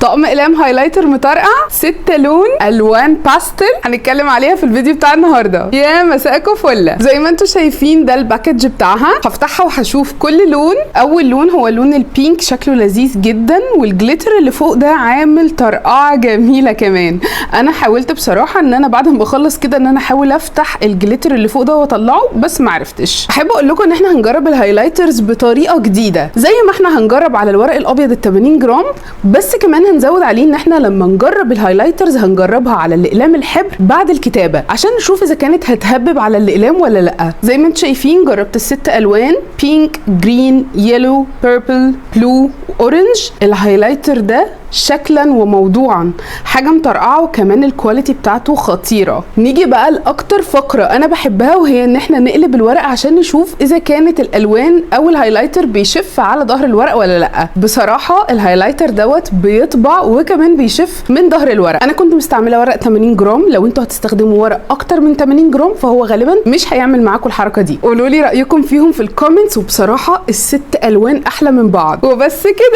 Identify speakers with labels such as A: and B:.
A: طقم اقلام highlighter مطرقع، 6 لون، الوان باستل، هنتكلم عليها في الفيديو بتاع النهارده. يا مساءكم فله. زي ما انتم شايفين ده ال package بتاعها، هفتحها وهشوف كل لون. اول لون هو لون ال pink، شكله لذيذ جدا، وال glitter اللي فوق ده عامل طرقعه جميلة كمان. انا حاولت بصراحة ان انا بعد ما بخلص كده ان انا احاول افتح ال glitter اللي فوق ده واطلعه، بس ما عرفتش. احب اقول لكم ان احنا هنجرب ال highlighters بطريقة جديدة، زي ما احنا هنجرب على الورق الابيض ال 80 جرام، بس كمان هنزود عليه ان احنا لما نجرب ال highlighters هنجربها على الاقلام الحبر بعد الكتابة عشان نشوف اذا كانت هتهبب على الاقلام ولا لا. زي ما انتم شايفين جربت الست الوان، pink، green، yellow، purple، blue، orange. ال highlighter ده شكلا وموضوعا حاجة مطرقعه، وكمان ال quality بتاعته خطيرة. نيجي بقى لاكتر فقره انا بحبها، وهي ان احنا نقلب الورق عشان نشوف اذا كانت الالوان او ال highlighter بيشف على ظهر الورق ولا لا. بصراحة ال highlighter دوت بيطبع وكمان بيشف من ظهر الورق. انا كنت مستعملة ورق 80 جرام، لو انتوا هتستخدموا ورق اكتر من 80 جرام فهو غالبا مش هيعمل معاكم الحركة دي. قولوا لي رايكم فيهم في ال comments، وبصراحة الست الوان احلى من بعض. وبس كده.